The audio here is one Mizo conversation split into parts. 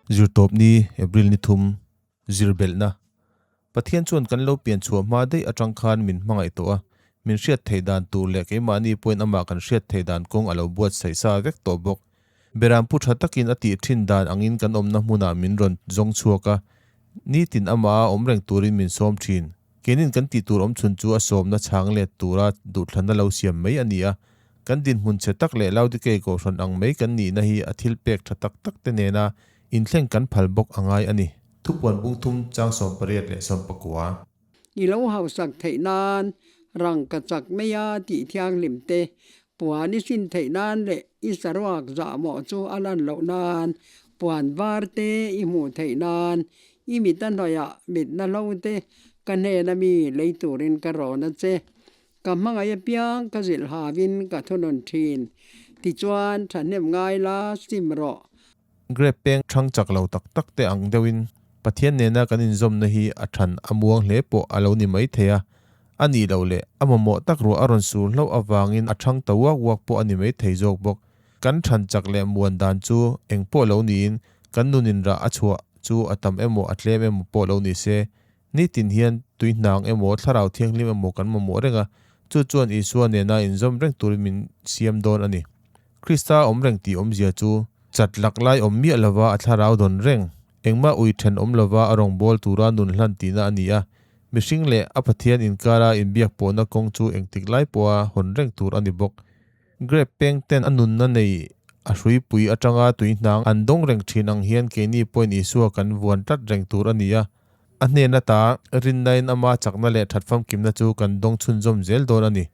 Zirtawpni, April ni thum, zir belhna. Pathian chuan kan lo pian chhuah hma daih atang khan min hmangaih tawh a, min hriat theih dan tur leh keimahni pawhin amah kan hriat theih dan kawng a lo buatsaih sa vek tawh bawk. Beram pu tha takin a tih thin dan angin kan awmna hmunah min rawn zawng chhuak a, nitin amah a awm reng turin min sawm thin. Keinin kan tih tur awmchhun chu a sawmna chhang let tura duhthlanna lo siam mai a ni a, kan dinhmun chhe tak leh Laodikei kohhran ang mai kan nihna hi a thil pek tha tak tak te nena inthleng kan phal bawk a ngai a ni. Thupuan bung thum chang 86 pakua. I lo hausak theih nan rang ka chak mai a tih thianghlim te, puan i sin theih nan leh i saruak zahmawh chu a lan loh nan, puan var te i hmuh theih nan I mit a hnuaiah mitna hlo te ka hnena mi lei turin ka rawn a che. Ka hmangaih apiang ka zilh havin ka thunun thin. Tichuan, thahnem ngai la sim rawh. Grape peng thang chak lo tak tak te ang deuhin Pathian nena kan inzawmna hi a than a muang hle pawh a lo ni mai thei a, a nih loh leh a mamawh tak ruah a rawn sur hlauh avangin a thang ta uak uak pawh a ni mai thei zawk bawk. Kan than chak leh muan dan chu eng pawh lo niin kan nunin rah a chhuah chu a tam emaw a tlem emaw pawh lo ni se, nitin hian tui hnang emaw thlarau thianghlim emaw kan mamawh reng a, chu chuan Isua nena inzawm reng turin min siam dawn a ni. Krista awm reng tih awmzia chu chat lak lai awm miah lova a thlarau dawn reng, engmah ui then awm lova a rawngbâwl tura nun hlan tihna a ni a, mihring leh a Pathian inkara inbiak pawhna kawng chu engtik lai pawha hawn reng tur a ni bawk. Grape peng ten a nunna nei a hruipui atanga tui hnang an dawng reng thin ang hian keini pawhin Isua kan vuan tlat reng tur a ni a, a hnen ata rinnain ama chakna leh that famkimna chu kan dawng chhunzawm zel dawn a ni.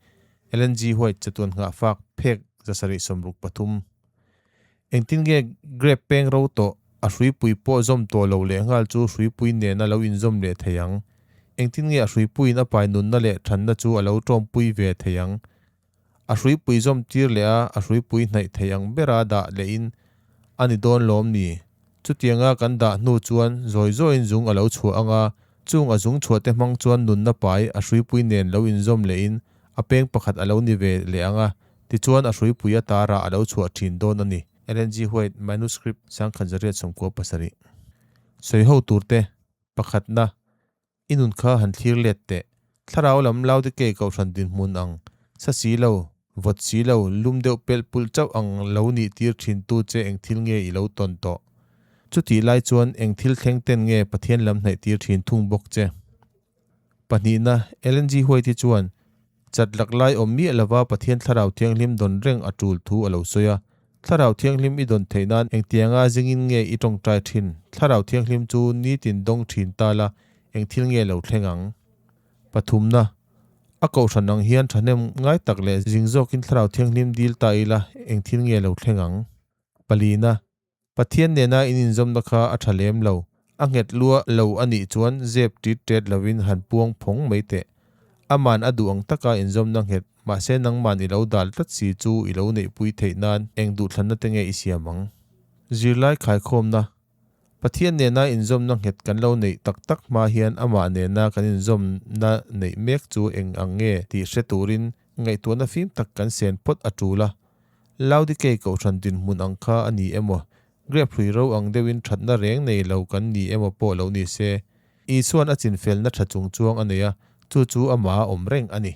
Ellen G. White chatuan nghahfak phek 763. Engtin nge grape peng ro tawh a hruipui pawh zawm tawh lo leh nghal chu hruipui nena lo inzawm leh thei ang? Engtin nge a hruipuiin a pai nunna leh thanna chu a lo tawmpui ve thei ang? A hruipui zawm tir leh a, a hruipui hnaih thei ang bera dah lehin a ni dawn lawm ni? Chutianga kan dah hnu chuan zawi zawiin zung a lo chhuah ang a, chung a zung chhuah te hmang chuan nunna pai a hruipui nen lo inzawm lehin a peng pakhat a lo ni ve leh ang a, tichuan a hruipui a tarah a lo chhuah thin dawn a ni. Ellen G. White, Manuscript, 1977. Sawi ho turte, pakhatna, I nun kha han thlir let teh. Thlarau lam Laodikei kohhran dinhmun ang, sa si lo, vawt si lo, lum deuh pelh pulh chauh ang lo nih tir thin tu che eng thil nge i lo tawn tawh? Chutih lai chuan eng thil thleng ten nge Pathian lam hnaih tir thin thung bawk che? Pahnihna, Ellen G. White-i chuan, Chat lak lai awm miah lova Pathian Thlarau Thianghlim dawn reng a tul thu a lo sawi a. Thlarau Thianghlim i dawn theih nan engtianga zingin nge i tawngtai thin? Thlarau Thianghlim chu nitin dawng thin ta la, eng thil nge lo thleng ang? Pathumna, A kohhran ang hian thahnem ngai tak leh zing zawkin Thlarau Thianghlim dil ta ila, eng thil nge lo thleng ang? Palina, Pathian nena in inzawmna kha a tha lem lo. A nghet lua lo a nih chuan zep tit tet lovin han puang phawng mai teh. Aman a duh ang taka inzawmna nghet, mahse nangman i lo dal tlat si chu i lo neihpui theih nan eng duhthlanna te nge i siam ang? Zirlai khaikhawmna, Pathian nena inzawmna nghet kan lo neih tak tak hma hian amah nena kan inzawmna neih mek chu eng ang nge tih hre turin ngaihtuahna fim tak kan sen phawt a tul a. Laodikei kohhran dinhmun ang kha a ni emaw, grape hrui ro ang deuhin thatna reng nei lo kan ni emaw pawh lo ni se, Isuan a chinfelna tha chung chuang a nei a, chu chu amah a awm reng a ni.